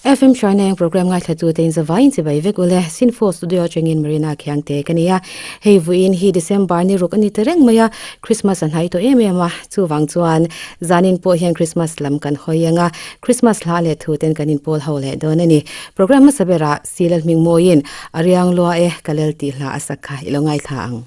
FM Hruaina eng program ngaithla tu te in zavaiin chibai vek ule Sinfo Studio atangin Marina Khiangte ka nia. Hei vuiin hi December ni ruk a ni ta reng mai a, Christmas a hnai tawh em em a, chuvang chuan zanin pawh hian Christmas lam kan hawi ang a, Christmas hla leh thu ten kan inpawl ho leh dawn a ni. Program hmasa berah Silal Hmingmawiin a riang lua e ka lel tih hla a sak kha i lo ngaithla ang.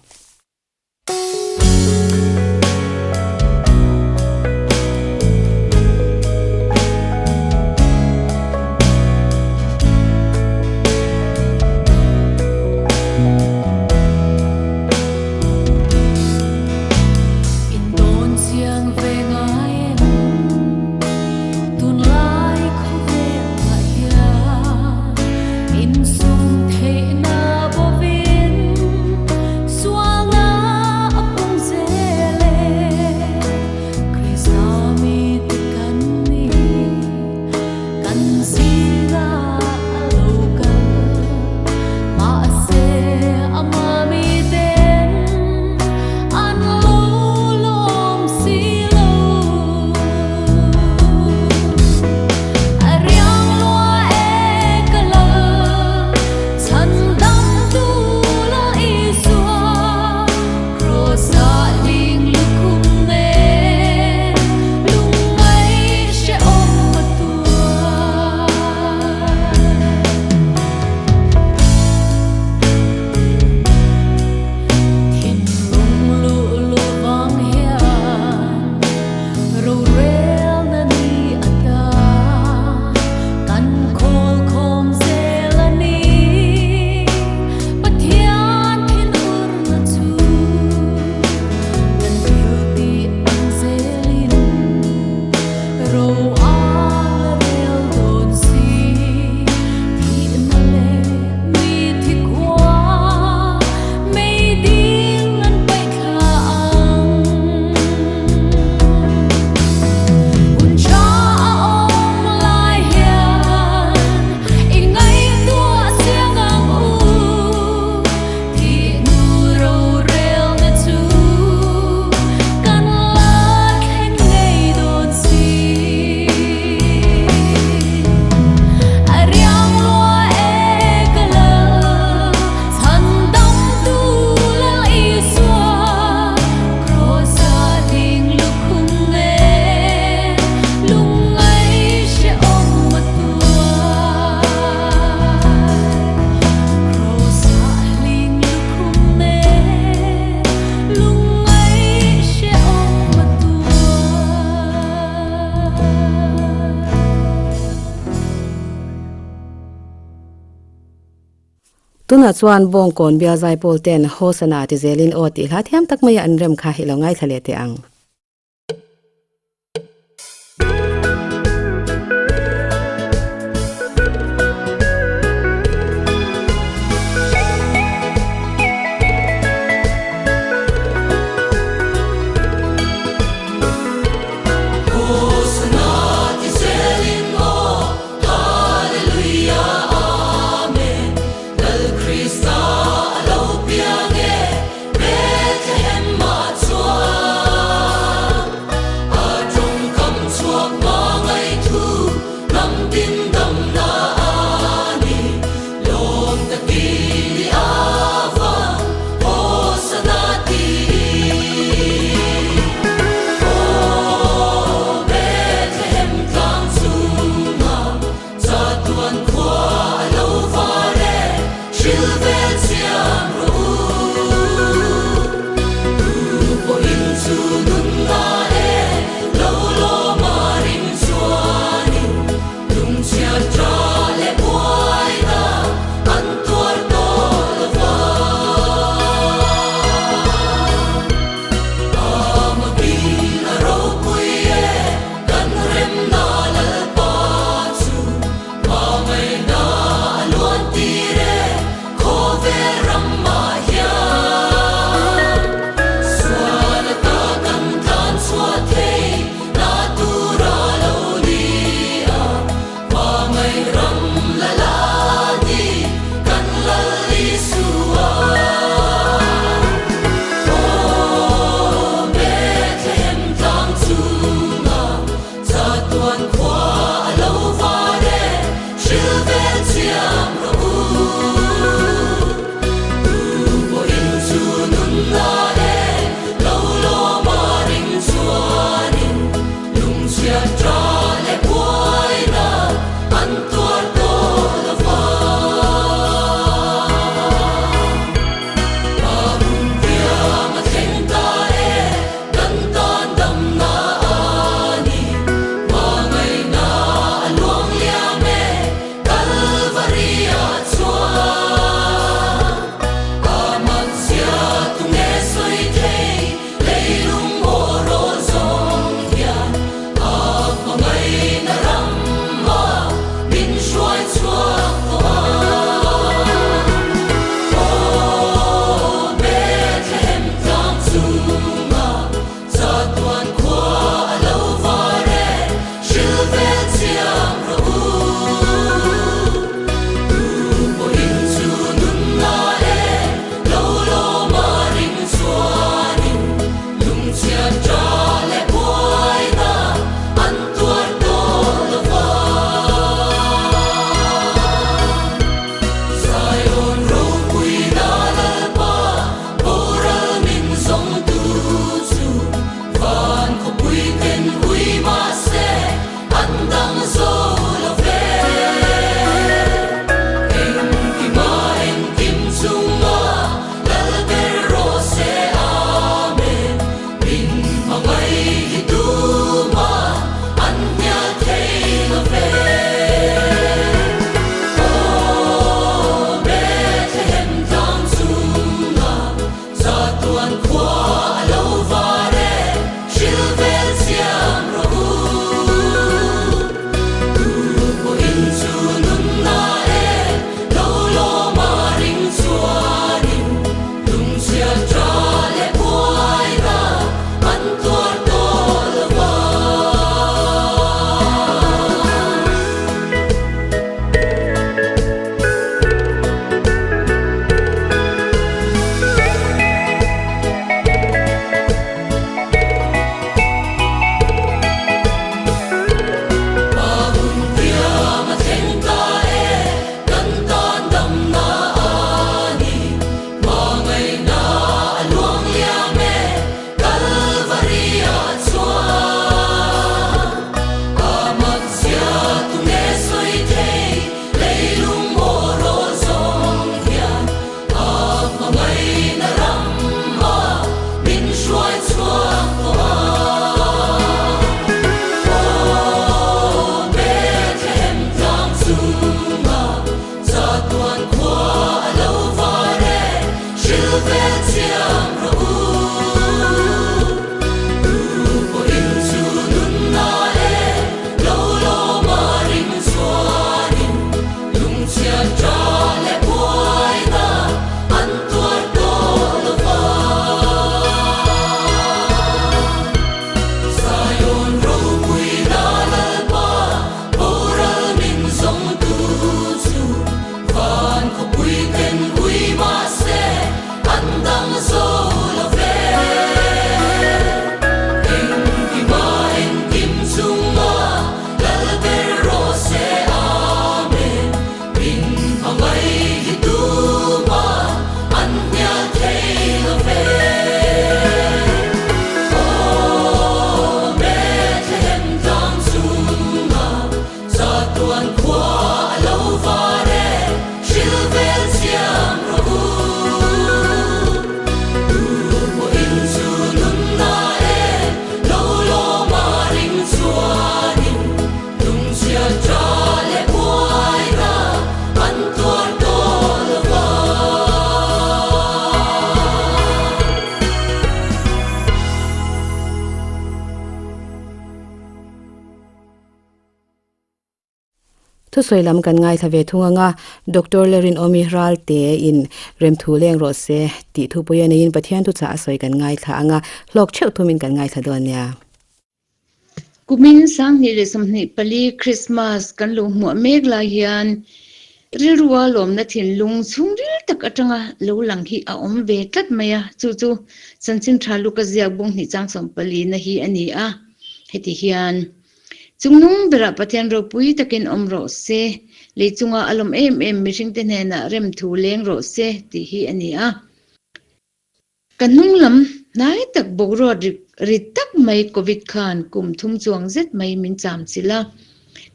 Tunah chuan Bawngkawn bial zaipawl ten Hosana ti zelin aw tih hla thiam tak maia an rem kha i lo ngaithla leh teh ang. Thusawi lam kan ngaithla ve thung ang a, Doctor Lerinawmi Ralte in remthu leng rawh se tih thupui a neiin Pathian thuchah a sawi kan ngaithla ang a, hlawk theuh thumin kan ngaithla dawn nia. Kumin 2024 Krismas kan lo hmuah mek lai hian rilrua lawmna thinlung chhungril tak atanga lo lang hi a awm ve tlat mai a, chu chu Chanchin Tha Luka ziak bung hnih chang 14 na hi a ni a. Heti hian Chungnung berah Pathian ropui takin awm rawh se, lei chunga a lawm em em mihringte hnenah remthu leng rawh se tih hi a ni a. Ka hnung lam hnai tak boruak ri tak mai Covid khan kum thum chuang zet mai min cham chilh a.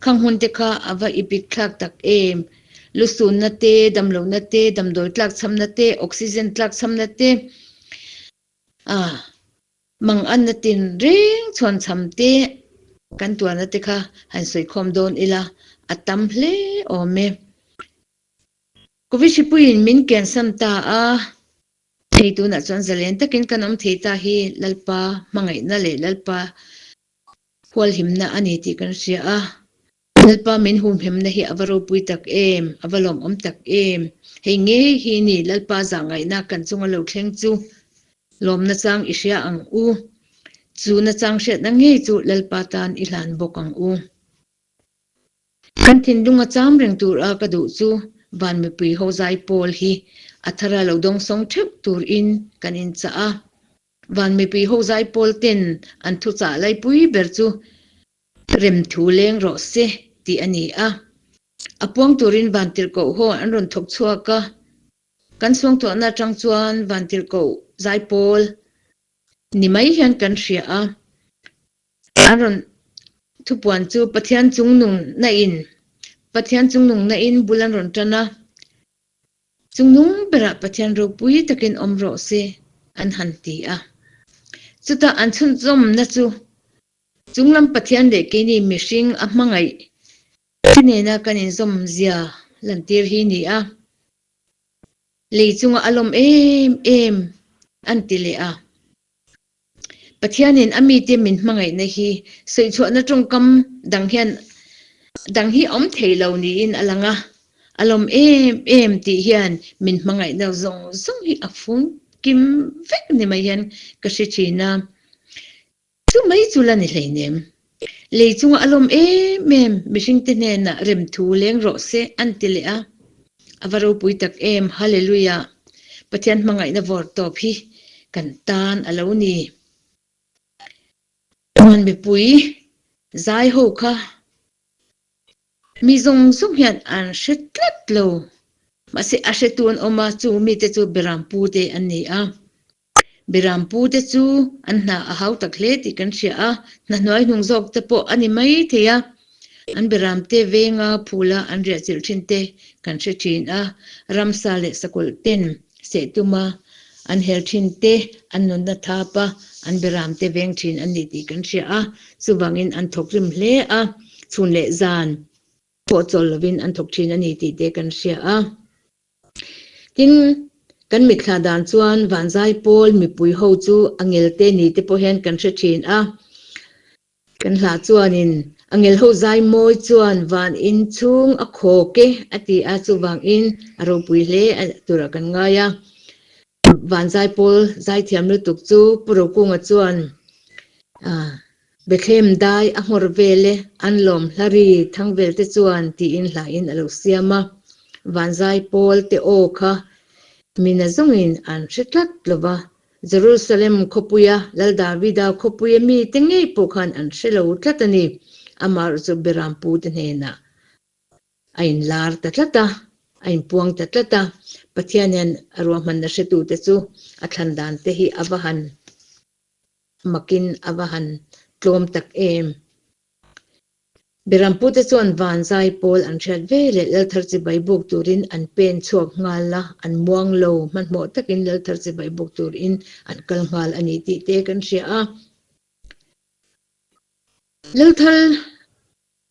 Khang hun te kha a va i bik thlak tak em? Lusunna te, damlohna te, damdawi tlak chhamna te, oxygen tlak chhamna te, a manganna tin reng chhuan chham te kan tuarna te kha han sawikhawm dawn ila a tam hle awm e. Covid hripuiin min kiansam ta a. Hei tunah chuan zalen takin kan awm thei ta hi Lalpa hmangaihna leh Lalpa hualhimna a ni tih kan hria a. Lalpa min humhimna hi a va ropui tak em, a va lawmawm tak em. Hei ngei hi ni Lalpa zahngaihna kan chunga lo thleng chu lawmna chang i hria ang u. Chu nachang hriatna ngei chu Lalpa tan i hlan bawk ang u. Kan thinlung a cham reng tur a ka duh chu van mipui ho zai pawl hi a thara lo dawngsawng theuh tur in kan in chah a. Van mipui ho zai pawl ten an thuchah laipui ber chu remthu leng rawh se tih a ni a. A puang turin vantirhkoh ho an rawn thawk chhuak a. Kan suangtuahna atang chuan vantirhkoh zai pawl ni mai hian kan hria a. An rawn thupuan chu Pathian chungnung na in Pathian chungnung na in bul an rawn tan a, chungnung berah Pathian ropui takin awm rawh se an han ti a. Chutah an chhunzawmna chu chunglam Pathian leh keini mihring a hmangaih te nena kan inzawm zia lantir hi ni a. Lei chunga a lawm em em an ti leh a. Pathianin a mite min hmangaihna hi sawichhuahna tawngkam dang hian dang hi a awm thei lo niin a lang a, a lawm em em tih hian min hmangaihna zawng zawng hi a fung kim vek ni mai hian ka hre thin a, chu mai chu la ni hleinem. Lei chunga a lawm em em mihringte hnenah remthu leng rawh se an ti leh a, a va ropui tak em, Hallelujah! Pathian hmangaihna vawr tawp hi kan tan a lo ni. Chuan mipui zai ho kha mi zawng zawng hian an hre tlat lo, mahse a hretu an awm a, chu mite chu Berampu te an ni a. Berampu te chu an hna a hau tak hle tih kan hria a, hna hnuai hnung zawk te pawh a ni mai thei a. An beram te venga phula an riah chilh thin te kan hre thin a, ramsa leh sakawlh ten seh tuma an hel thin te, an nunna thap a, an beram te veng thin an ni tih kan hria a, chuvangin an thawk rim hle a, chhun leh zan. pawh chawl lovin an thawk thin a ni tih te kan hria a. Tin, kan mitthla dan chuan vanzai pawl mipui ho chu a ngelte ni te pawh hian kan hre thin a. Kan hla chuanin a ngel ho zai mawi chuan van in chhung a khawk e a ti a, chuvangin a ropui hle turah kan ngai a. Vanzai pawl zaithiam lutuk chu Pu Rokunga chuan Bethlehem dai a nghawr vel e, an lawm hlari thang vel te chuan tiin hlain a lo siam a. Vanzai pawl te aw kha mina zawngin an hre tlat lo va, Jerusalem khawpuia Lal Davida khawpuia mite ngei pawh khan an hre lo tlat a ni. Amaherawhchu chu Berampu te hnenah a inlar ta tlat a, a inpuang ta tlat a. Pathian hian a ruahmanna hretute chu a thlan dan te hi a va han makin a va han tlawm tak em. Berampute chuan van zai pawl an hriat ve leh Lalthar chibai buk turin an pen chhuak nghal a, an muang lo hmanhmawh takin Lalthar chibai buk turin an kal nghal a ni tih te kan hria a. Lalthar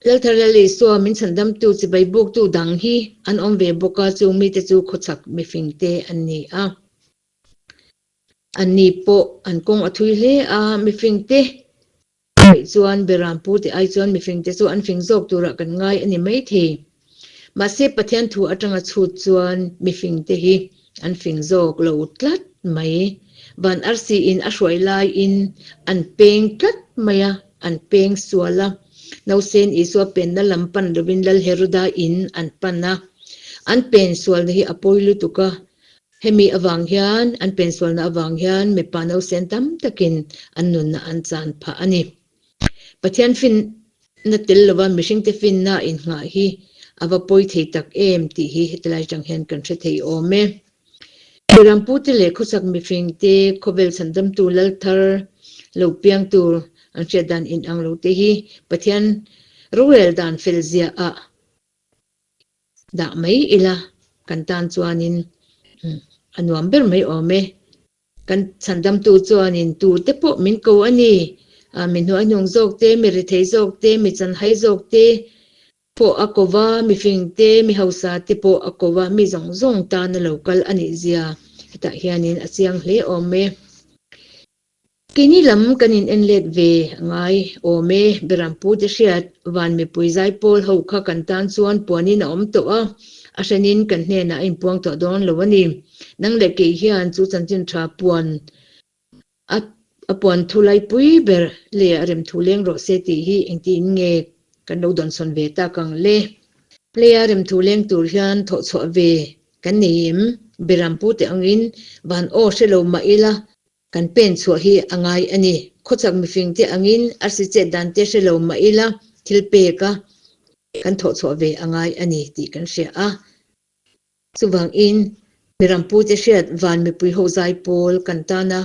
Lalthar Lal Isua min chhandamtu chibai buktu dang hi an awm ve bawk a, chung mite chu khawchhak mifingte an ni a. Anni pawh an kawng a thui hle a, mifingte Ngaih chuan Berampu te ai chuan mifingte chu an fing zawk turah kan ngai a ni maithei. Mahse Pathian thu atanga chhut chuan mifingte hi an fing zawk lo tlat mai. Van arsi in a hruai laiin an peng tlat mai a, an peng sual a. Nausen Isua penna lam pan lovin Lal Heroda in an pan a. An pen sualna hi a pawi lutuk a, Hemi avang hian, an pensualna avang hian mipa nausen tam takin an nunna an chan phah a ni. Pathian finna tel lova mihringte finna innghah hi a va pawi thei tak em tih hi hetilai atang hian kan hre thei awm e. Birampute leh khawchhak mifingte khawvel chhandamtu lal thar lo piang tur an hriat dan inang lo te hi Pathian rorel dan fel zia ah Dah mai ila kan tan chuanin a nuam ber mai awm e. Kan chhandamtu chuanin tute pawh min ko a ni. Mi hnuaihnung zawk te, mi rethei zawk te, mi chanhai zawk te pawh a ko va, mi fing te, mi hausa te pawh a ko va, mi zawng zawng tana lo kal a nih zia hetah hianin a chiang hle awm e. Keini lam kan in en let ve a ngai awm e, Berampu te hriat van mipui zaipawl ho kha kan tan chuan puanin a awm tawh a, a hrenin kan hnenah a inpuang tawh dawn lo a ni. Nang leh kei hian chu chanchin tha puan a a puan thu laipui ber leh a rem thu leng rawh se tih hi engtiin nge kan lo dawnsawn ve tak ang le. Leia rem thu leng tur hian thawhchhuah ve kan nei em? Berampu te angin van aw hre lo mah ila Kan pen chhuah hi a ngai a ni. Khawchhak mifingte angin arsi chet dan te hre lo mah ila thil pek a kan thawh chhuah ve a ngai a ni tih kan hria a. Chuvangin Mirampute hriat van mipui ho zai pawl kan tana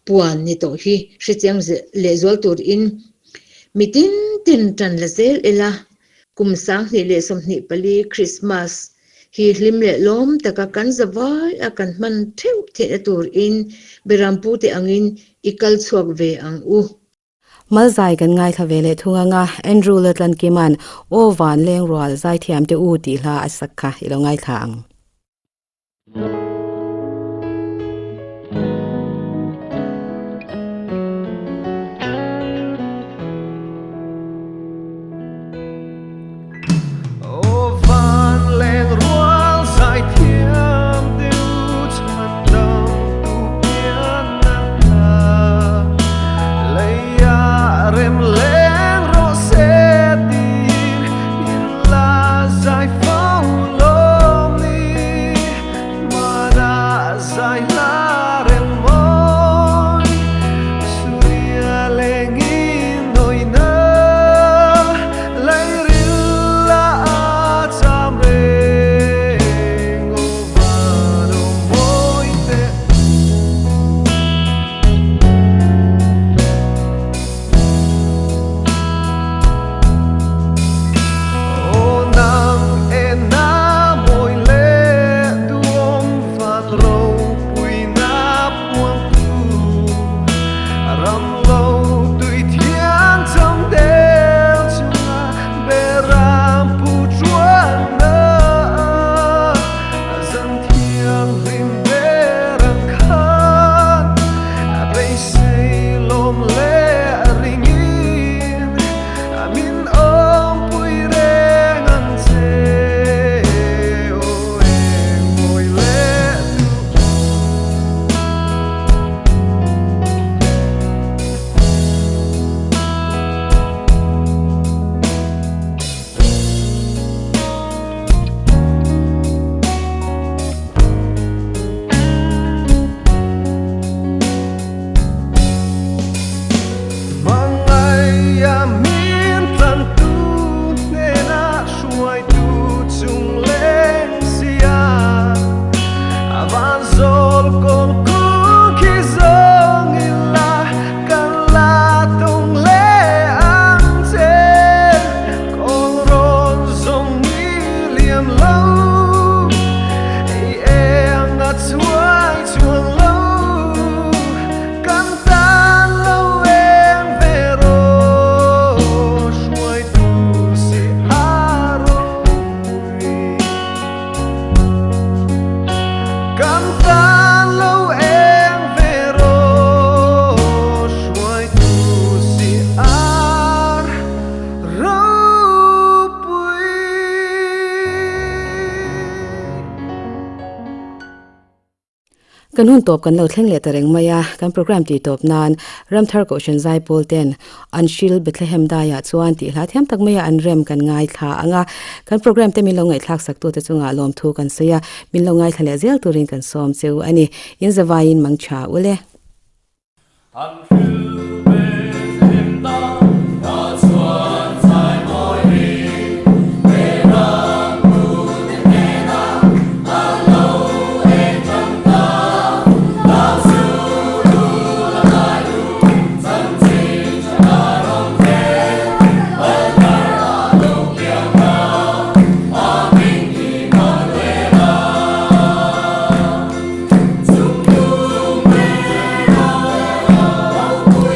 puan ni tawh hi hrechiang lehzual turin mi tin tin tan la zel ila Kum 2024 Krismas hi hlim leh lawm taka kan za vai a kan hman theuh theihna turin Berampu te angin i kal chhuak ve ang u. Malzai kan ngaithla ve leh thung anga Andrew Latlankima'n Aw Van Lengrual Zaithiam te u tih hla a sak kha i lo ngaithla ang. Kan hun tawp kan lo thleng leh ta reng mai a, kan programme tih tawp nan Ramthar Kohhran Zaipawl ten an hril Bethlehem daiah chuan tih hla thiam tak maia an rem kan ngaithla ang a, kan programme te min lo ngaihthlak sak tute chungah lawmthu kan sawi a, min lo ngaithla leh zel turin kan sawm cheu a ni. In zavaiin mang tha ule. An hril Bethlehem daiah chuan zai mawi ri Beram hnute hnenah a lo eng tan ta. Lau su lu la ngai u, chanchin tha ka rawn thlen, Altar ah lo piang ta, a hming Immanuela. Chung lung ber a lo pui.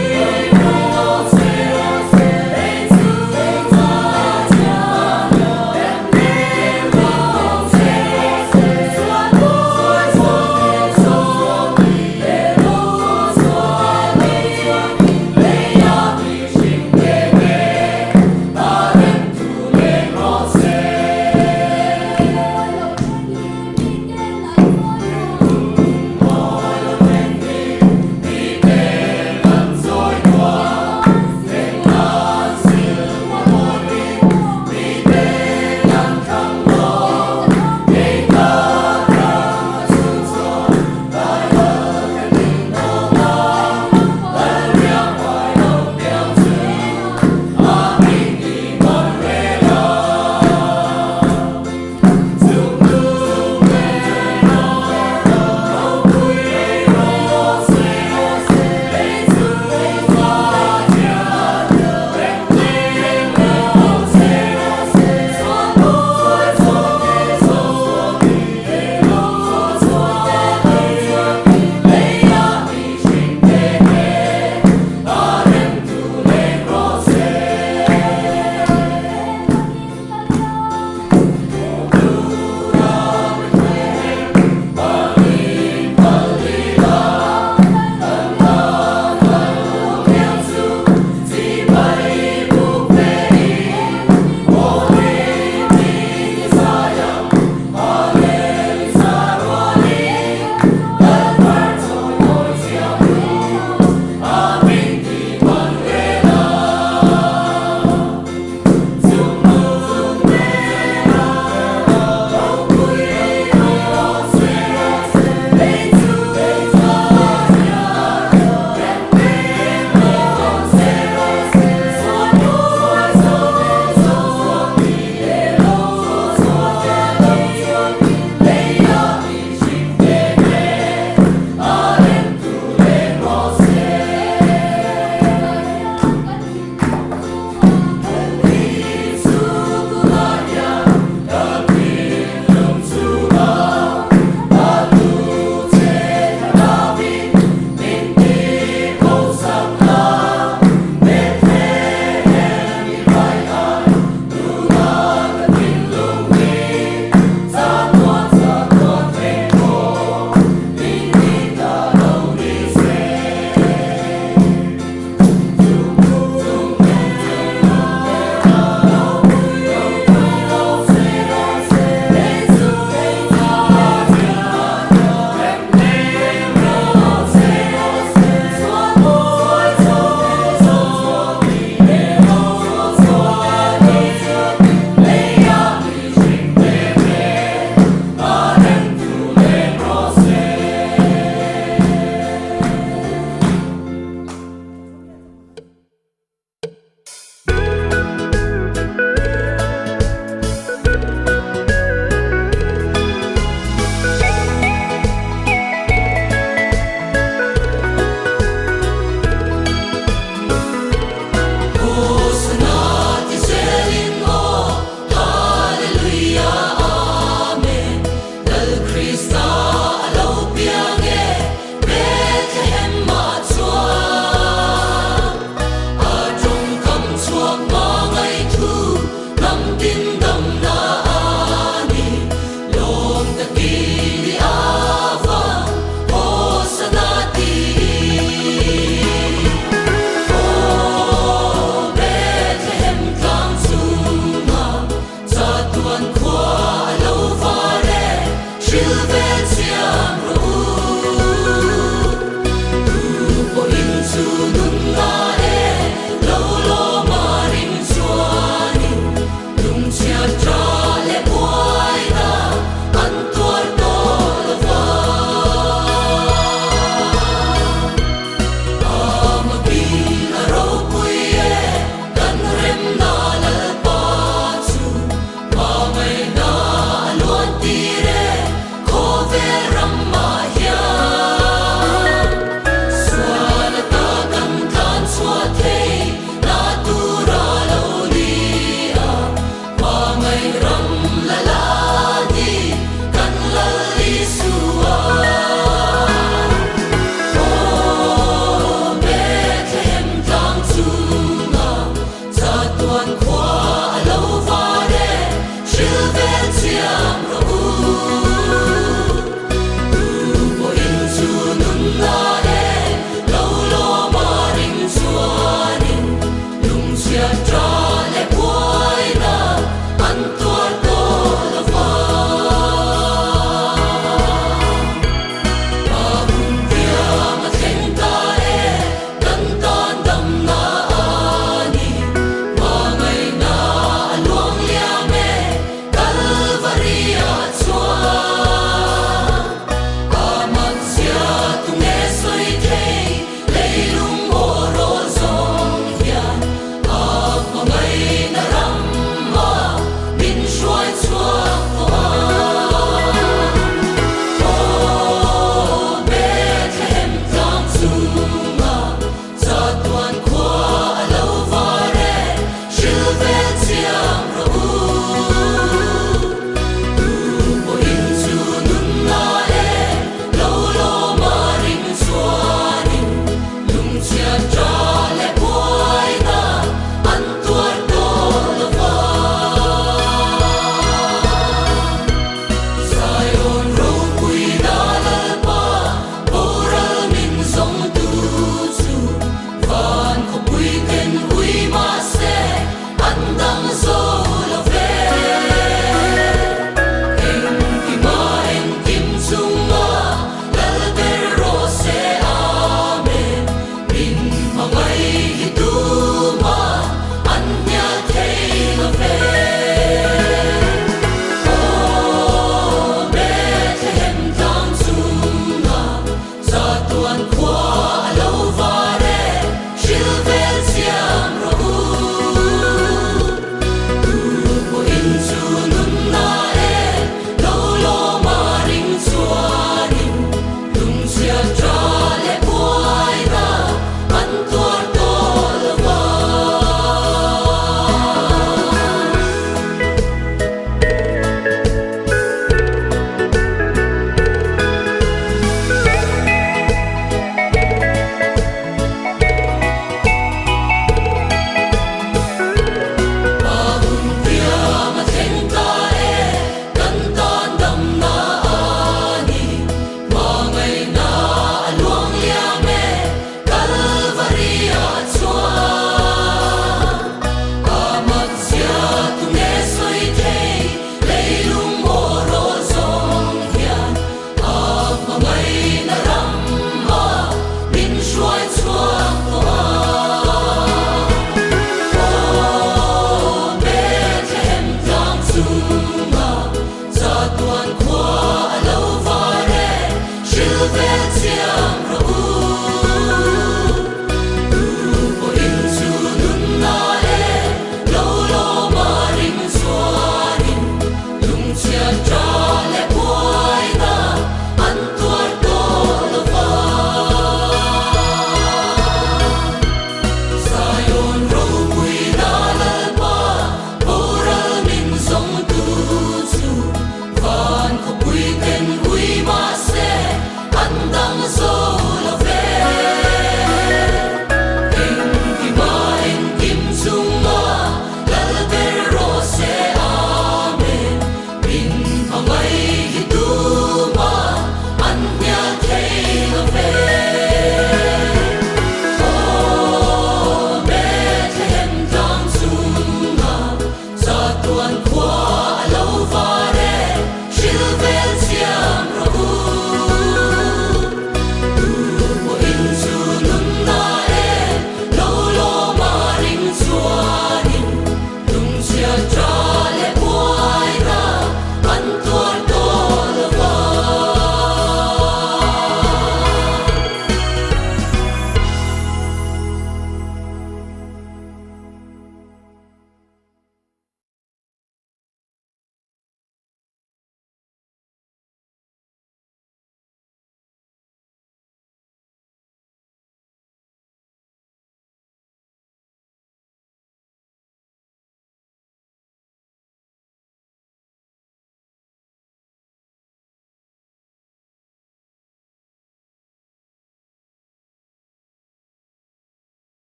Hrethiam rawh u.